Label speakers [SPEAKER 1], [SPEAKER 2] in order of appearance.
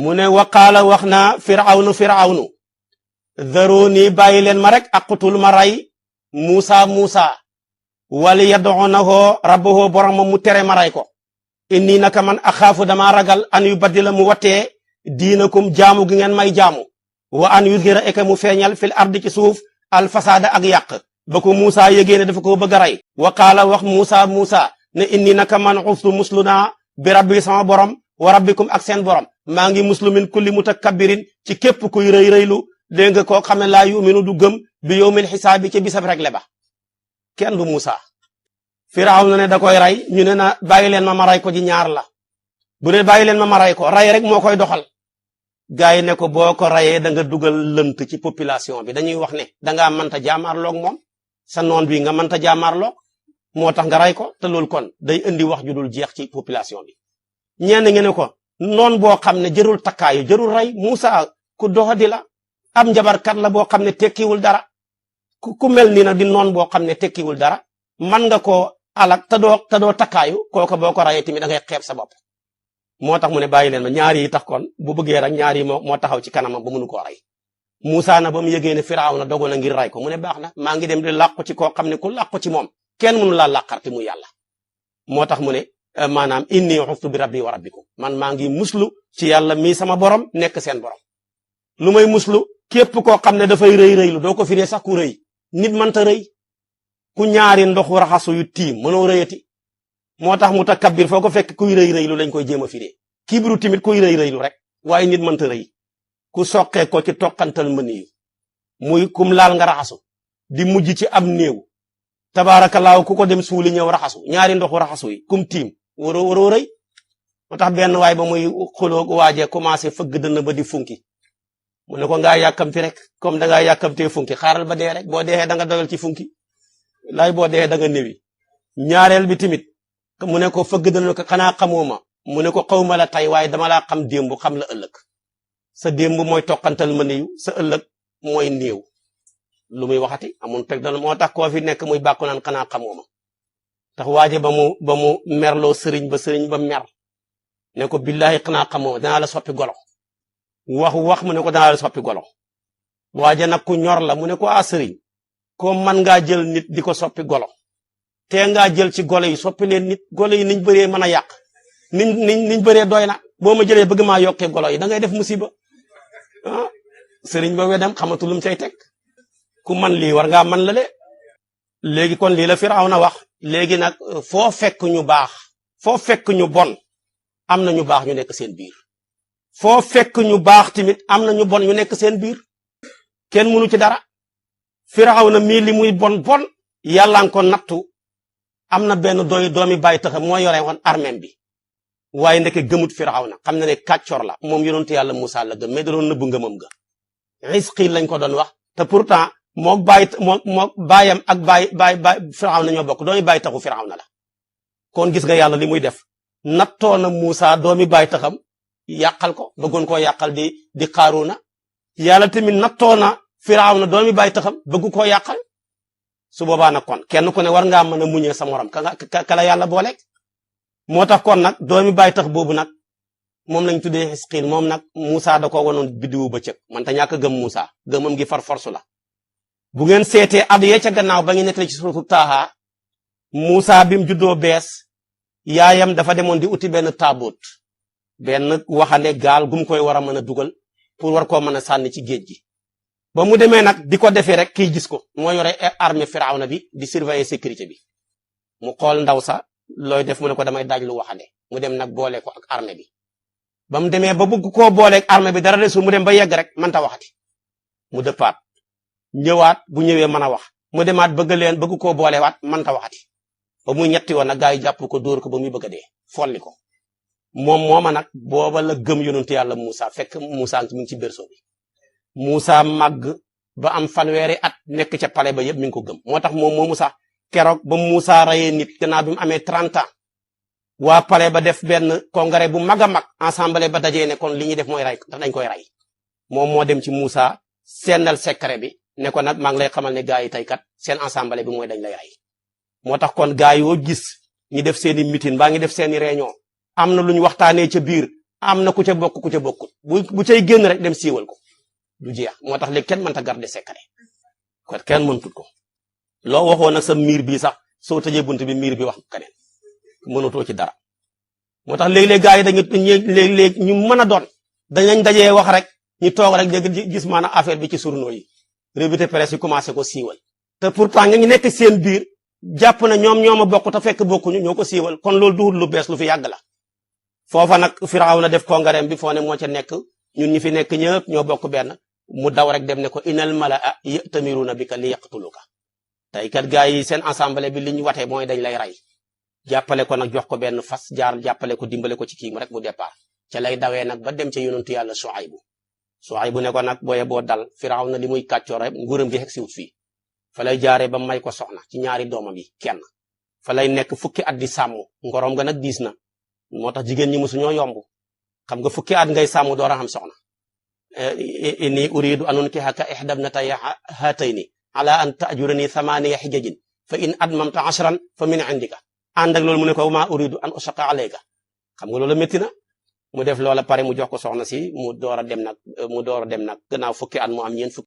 [SPEAKER 1] mu ne waqaala wax na firawnu zaruni bàyyi leen ma rek aqtul ma rey Muusa wali yad'unahu rabbahu boromam mu tere ma rey ko inni naka man axaafu dama ragal an yu baddila mu wattee diinakum jaamu gi ngeen may jaamu wa an yuzhira eke mu feeñal fil ardi ci suuf al fasaada ak yàq ba ko Muusa yégée ne dafa ko bëgg a rey wa qaala wax Muusa ne inni naka man ustu muslu naa bi rabbi sama borom wa rabbikum ak seen borom maa ngi muslu min kulli mutakabbirin ci képp kuy rëy-rëylu dégg nga koo xam ne laa yuminu du gëm bi yawmil xisaabi ci bisab regle ba kenn du Muusa Firawna ne da koy rey ñu ne na bàyyi leen ma rey ko ji ñaar la bu ne bàyyi leen ma rey ko rey rek moo koy doxal gars yi ne ko boo ko reyee da nga dugal lënt ci population bi dañuy wax ne dangaa mënta jaamaarloog moom sa noon bi nga mënta jaamaarloog moo tax nga rey ko te loolu kon day indi wax ju dul jeex ci population bi ñenn ngeen ne ko noon boo xam ne jërul takkaayu jërul rey Muusa ku doxadi la ab njabarkat la boo xam ne tekkiwul dara ku mel ni nag di noon boo xam ne tekkiwul dara man nga ko alak te doo takkaayu kooku boo ko rayee tamit da ngay xeeb sa bopp moo tax mu ne bàyyi leen ma ñaar yi tax kon bu bëggee rek ñaar yi moo taxaw ci kanamam ba mënu koo rey Muusa na ba mu yëgee ne Firawna dogu na ngir rey ko mu ne baax na maa ngi dem di làqu ci koo xam ne ku làqu ci moom kenn mënu laa làqarti mu yàlla moo tax mu ne maanaam inni uxtu bi rabbi wa rabbikum man maa ngi muslu ci yàlla mii sama borom nekk seen borom lu may muslu képp koo xam ne dafay rëy-rëylu doo ko firee sax ku rëy nit mënta rëy ku ñaari ndoxu raxasu yu tiim mënoo rëyati moo tax mutakabbir foo ko fekk kuy rëy-rëylu lañ koy jéem a firee kibru timit kuy rëy-rëylu rek waaye nit mënta rëy ku soqee ko ci toqantal mëniyu muy kum laal nga raxasu di mujj ci am néew tabaarakallaahu ku ko dem suuli ñëw raxasu ñaari ndoxu raxasu yi kum tiim waroo rëy moo tax benn waay ba muy xuloo waajee commencé fëgg dënn ba di funki mu ne ko ngaa yàkkamti rek comme da ngaa yàkkamtee funki xaaral ba dee rek boo dee da nga doyal ci funki laay boo dee da nga néwi ñaareel bi tamit mu ne ko fëgg dënn ko xanaa xamoo ma mu ne ko xawma la tey waaye dama laa xam démb xam la ëllëg sa démb mooy toqantal ma niyu sa ëllëg mooy néew lu muy waxati amun teg dal moo tax koo fi nekk muy bàkku naan xanaa xamoo ma tax waaje ba mu merloo sëriñ ba mer ne ko billahi xanaa xamoo danaa la soppi golo wax mu ne ko danaa la soppi golo waaje nag ku ñor la mu ne ko sëriñ ko man ngaa jël nit di ko soppi golo te ngaa jël ci golo yi soppi leen nit golo yi niñ bëree mën a yàq niñ bëree doy na boo ma jëlee bëgg maa yokkee golo yi da ngay def musiba sëriñ ba wedam xamatu lu mu cay teg ku man lii war ngaa man la le léegi kon lii la Firawna wax léegi nag foo fekk ñu baax foo fekk ñu bon am na ñu baax ñu nekk seen biir foo fekk ñu baax tamit am na ñu bon ñu nekk seen biir kenn mënu ci dara Firawna mii li muy bon yàlla nga ko nattu am na benn doomi bàyyi taxam moo yore woon armem bi waaye ndeke gëmut Firawna xam na ne kàccor la moom yonentu yàlla Muusa la gëm mais da doon nëbbu ngëmam ga Isqiil lañ ko doon wax te pourtant mook baayam ak baay Firawna ñoo bokk doomi bàyyi taxu Firawna la kon gis nga yàlla li muy def nattoo na Muusa doomi bàyyi taxam yàqal ko bëggoon koo yàqal di Qaaruuna yàlla tamit nattoo na Firawna doomi bàyyi taxam bëgg koo yàqal su boobaa nag kon kenn ku ne war ngaa mën a muñee sa morom ka la yàlla booleeg moo tax kon nag doomi bàyyi tax boobu nag moom lañ tuddee Isqiil moom nag Muusa da ko wanoon biddiwu bëccëg man ta ñàkk gëm Muusa gëmam gi far force la bu ngeen seetee at yee ca gannaaw ba ngi nettali ci suratu Taaha Muusa bi mu juddoo bees yaayam dafa demoon di uti benn taabut benn waxande gaal gum koy war a mën a dugal pour war koo mën a sànni ci géej gi ba mu demee nag di ko defee rek kii gis ko moo yore armée Firawna bi di surveiller sécurité bi mu xool ndaw sa looy def mu ne ko damay daaj lu waxande mu dem nag boole ko ak armée bi ba mu demee ba bëgg koo booleeg armée bi dara desul mu dem ba yegg rek mënta waxati mu dëppaat ñëwaat bu ñëwee mën a wax mu demaat bëgg koo boolewaat mënta waxati ba muy ñetti woon nag gaa yi jàpp ko dóor ko ba muy bëgg a dee folli ko mooma nag booba la gëm yonentu yàlla Muusa fekk Muusa mi ngi ci berceau bi Muusa màgg ba am fanweeri at nekk ca palais ba yëpp mi ngi ko gëm moo tax moomu sax keroog ba Muusa rayee nit gannaaw bi mu amee 30 ans waa palais ba def benn congrès bu mag a mag assemblée ba dajee ne kon li ñuy def mooy ray ndax dañ koy ray moom moo dem ci Muusa sennal secret bi ne ko nag maa ngi lay xamal ne gaa yi tey kat seen assemblée bi mooy dañ lay ray moo tax kon gaa yoo gis ñi def seeni meeting baa ngi def seeni réunion am na lu ñu waxtaanee ca biir am na ku ca bokk ku ca bokkut bu cay génn rek dem siiwal ko du jeex moo tax léegi kenn mënta garder secret kon kenn mëntut ko loo waxoon nag sa miir bii sax soo tëjee bunt bi miir bi wax keneen mënatoo ci dara moo tax léeg-léeg gars yi dañu léeg-léeg ñu mën a doon dañ dajee wax rek ñu toog rek dégg gis maanaam affaire bi ci journaux yi revue de presse yi commencé ko siiwal te pourtant nga ñu nekk seen biir jàpp na ñoom a bokk te fekk bokkuñu ñoo ko siiwal kon loolu duhul lu bees lu fi yàgg la foofa nag Firawna def kongareem bi foo ne moo ca nekk ñun ñi fi nekk ñëpp ñoo bokk benn mu daw rek dem ne ko inal malaa ya'tamiruna bika li yaqtuluka tey kat gars yi seen assemblée bi li ñu watee mooy dañ lay rey jàppale ko nag jox ko benn fas jaar jàppale ko dimbale ko ci kii rek mu départ ca lay dawee nag ba dem ca yonentu yàlla Suaybu ne ko nag booye boo dal Firawna li muy kàccoor rek nguuram gi xeg siwut fii fa lay jaaree ba may ko soxna ci ñaari doomam yi kenn fa lay nekk fukki at di sàmm ngorom ga nag diis na moo tax jigéen ñi mosuñoo yomb xam nga fukki at ngay sàmm door a xam soxna inni uridu an unkihaka ihda ibnatayya hatayni ala an ta'jurani thamaniya hijajin fa in atmamta ashran fa min indika ànd ak loolu mu ne ko ma uridu an ushaqa alayka xam nga loolu métti na mu def loola pare mu jox ko soxna si mu door a dem nag gannaaw fukki at mu am ñeent fukki